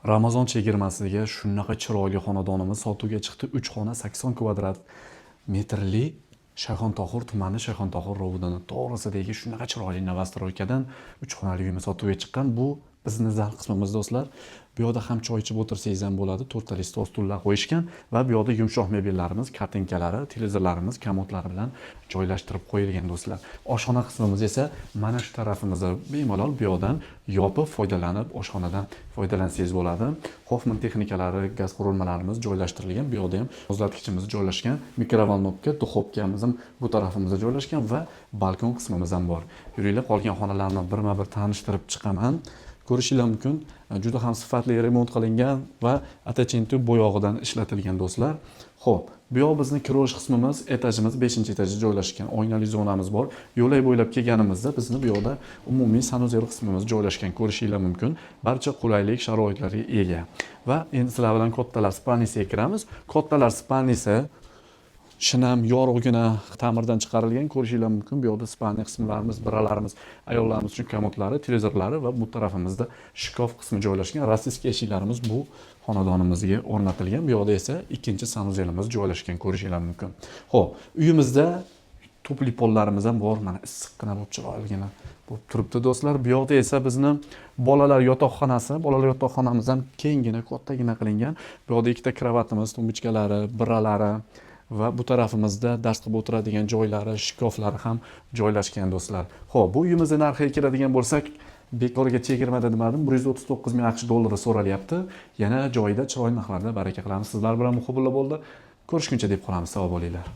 Ramazon chegirmasiga shunaqa chiroyli xonadonimiz sotuvga chiqdi. 3 xona, 80 kvadrat metrli, Shayxontohur tumani, Shayxontohur РОВД to'g'risidagi shunaqa chiroyli новостройка dan 3 xonali uyimiz sotuvga chiqqan. Bu bizni zal qismimiz, do'stlar. Bu yoqda ham choy ichib o'tirsangiz ham bo'ladi. To'rttalik stol, stullar qo'yishgan va bu yoqda yumshoq mebellarimiz, kartinkalari, televizorlarimiz, komodlari bilan joylashtirib qo'yilgan, do'stlar. Oshxona qismimiz esa mana shu tarafimizda. Bemalol bu yoqdan yopib foydalanib, oshxonadan foydalansangiz bo'ladi. Hoffman texnikalari, gaz qurilmalarimiz joylashtirilgan. Bu yoqda ham muzlatgichimiz joylashgan, микроволновка, духовка miz ham bu tarafimizda joylashgan va balkon qismimiz ham bor. Yuringlar, qolgan xonalarni birma-bir tanishtirib chiqaman. Ko'rishinglar mumkin, juda ham sifatli remont qilingan va Atachentu bo'yog'idan ishlatilgan, do'stlar. Xo'p, bu yoq bizni kirish qismimiz, etajimiz 5-etajda joylashgan. Oynali zonamiz bor. Yo'lak bo'ylab kelganimizda bizni bu yoqda umumiy санузел qismimiz joylashgan, ko'rishinglar mumkin. Barcha qulaylik sharoitlarga ega. Va endi sizlar bilan kattalar спальни siga kiramiz. Kattalar спальни si shinam, yorug'gina, ta'mirdan chiqarilgan, ko'rishinglar mumkin. Bu yoqda спальни qismlarimiz, biralarimiz, ayollarimiz uchun komodlari, televizorlari va bu tarafimizda shkaf qismi joylashgan. Российский eshiklarimiz bu xonadonimizga o'rnatilgan. Bu yoqda esa ikkinchi санузел imiz joylashgan, ko'rishinglar mumkin. Xo'p, uyimizda тёплый pollarimiz ham bor. Mana, issiqqina bo'lib, chiroyligina bo'lib turibdi, do'stlar. Bu yoqda esa bizni bolalar yotoqxonasi. Bolalar yotoqxonamiz ham kenggina, kattagina qilingan. Bu yoqda ikkita kravatimiz, tumbuchkalari, biralari va bu tarafimizda dars qilib o'tiradigan joylari, shkaflari ham joylashgan, do'stlar. Xo'p, bu uyimizni narxiga keladigan bo'lsak, bekorga chegirmada demadim, 139 ming AQSh dollari so'ralyapti. Yana joyida chiroyli narxlarda baraka qilamiz. Sizlar bilan Muhibullo bo'ldi. Ko'rishguncha deb qolamiz. Sog' bo'linglar.